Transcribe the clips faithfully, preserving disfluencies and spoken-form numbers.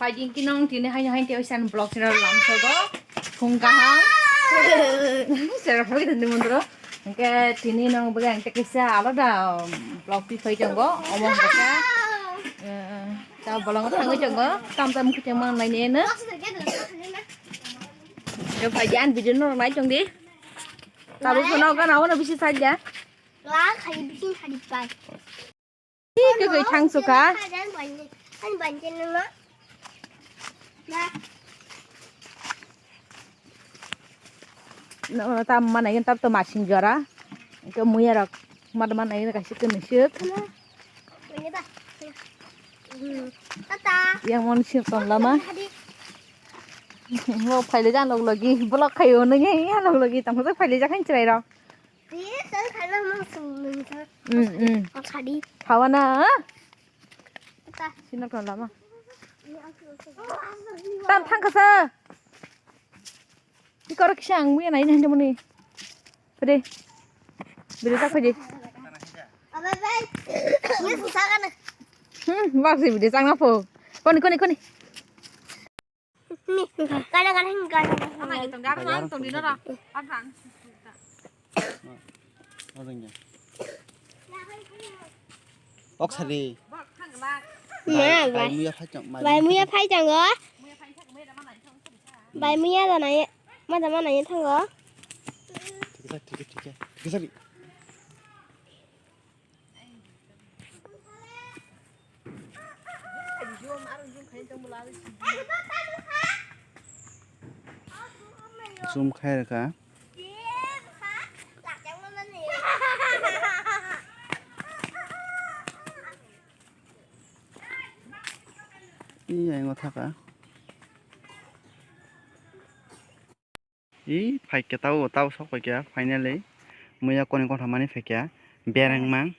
Ajin kinong tini haino hain teo san vlog channel lam sogo. Phung kaham. Sera phagi tadi mundro. Engke tini nong bagi engke kisa alada vlog pi phai jongo. Omo baka. Eh, ta bolong thangwi jongo. Tam tam kicheng mang nai ne na. Yo phai jan video no nai chong di. Tabu kono gana ono bisi sajya. Wah, khai bisi khai pai. Hi, kagwi thang sukha. Nono tam manai tam to masing jora. Ke muya rok mad manai kaisa kene sik. Yang mon sik ton lama. Lo phaile jan log logi, blok khayo nungi, ya log logi, tamo phaile jak khain chwrai rok. Iya, saya kalau mau seneng, saya Mm, mm. Mau kadi. Hawa na? Apa? Sino to lama. Ini aku, aku. Tam thang kasa. Di koro kisa ang muya nai nai muni. Pede. Bede tak pede. Apa, Bang? Ini susah kan? Hmm, bak si bede sang na po. Koni, koni, koni. Ni, kada, kada, kada. Ama itong daro nang tong dino ra. Abrang. Odongya. Oksari. Bak thang la. Ma, Bai, bai. Bai muya phai chang, bai Bai muya phai chango. Muya phai thang muya da mana thang. Bai muya da nai, ma da mana thango. Thik sa, thik, thik, thik sa. Zoom khai rwkha. Ih, ayang o thaka. Ih, phaikhe tabo, tabo sok phaikhe, finally. Muya koni kothomani phaikhe, berengmang.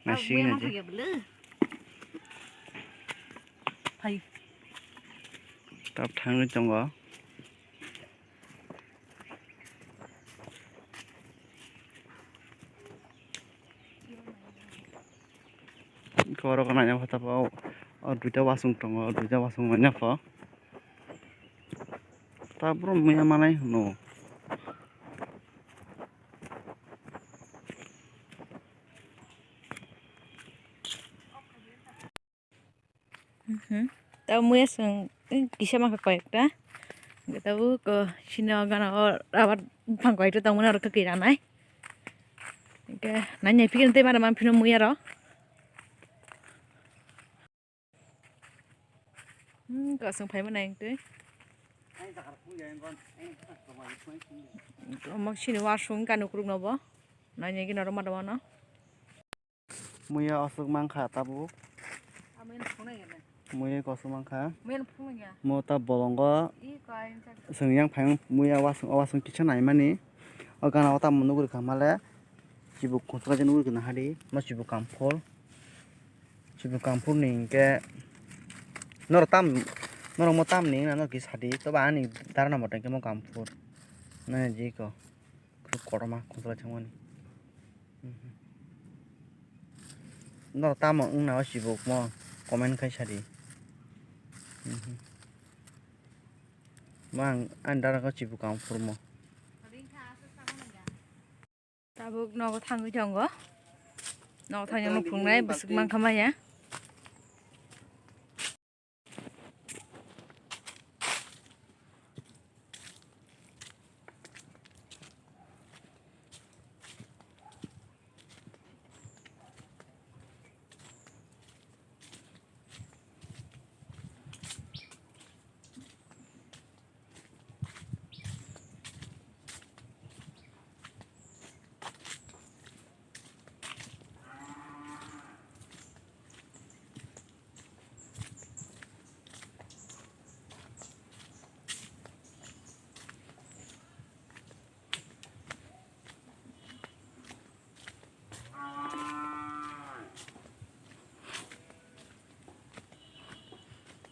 Naising naji. Phai. Tab thangwi tongo. Oro naina phatha o, o duita wasung tongo, o duita wasung manya pho. Tabro muya manai hwno. Mhm. Tabo muya chwng, eh, kisa mankha koyekta. Hwnkhe tabuk, oh, sini o gana o rubber buphang koyekta tongmani oro kwkwi ranai. Hwnkhe nai nai phikirwi tei mada manphino muya rok. Hmm, kosong phaima nai twi. Omo sini wasung kanu kuruk nobo. Nai nai gina roma roma no. Muya aswk mankha tabuk. Muya kosong mankha. Mo ta bolongo. Chwng yang phai muya wasung, o wasung kisa naimani. O gana o tamo nugurikha male. Chibuk khunchukla je nugurikha nahadi. Mo chibuk kamphol. Chibuk kamphol ni hinkhe norok tam, norok mo tam ni na norok kisa sadi. Toba ani dara namo tengke mo kamphol. Nai jiko. Khub kotorma khunchukla changmani. Mhm. Norok tamo wngna o chibuk mo comment khai sadi. Mhm. Mo ang ani dara khe chibuk ang phurmo. Tabuk nogo thangwi tongo. Nogo thangwi mukhungnai bwswk mankha maya.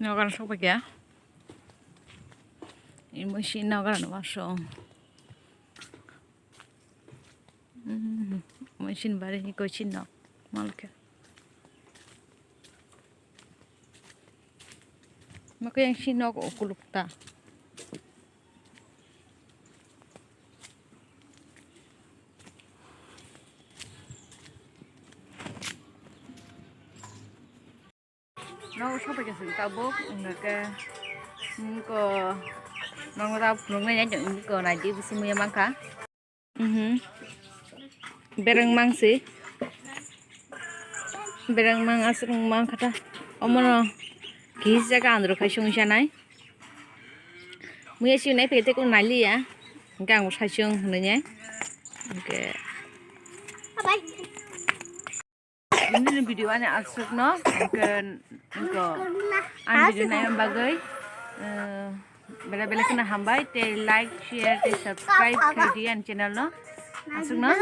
Nogar sokphaikha. Imo si nogar no masong. Imo si bari ni koi si nok malkha. Maka yang si nok ukuluk ta. No, sopai ka sing tabuk, enggak ke, engko, nong rap, nong nanya, engko, naidi, bisi muya mangka. Mhm. Bereng mang si. Bereng mang aswk mang kata. Omono kisa ka andro khai sung sanai. Muya si nai pete ko naliya. Engka ang sai sung nanya. Oke. Ini video ani aswk no. Oke, engko. Ang video nai bagwi. Eh, bela bela kena hambai te like, share, te subscribe khaidi ani channel no. Aswk no.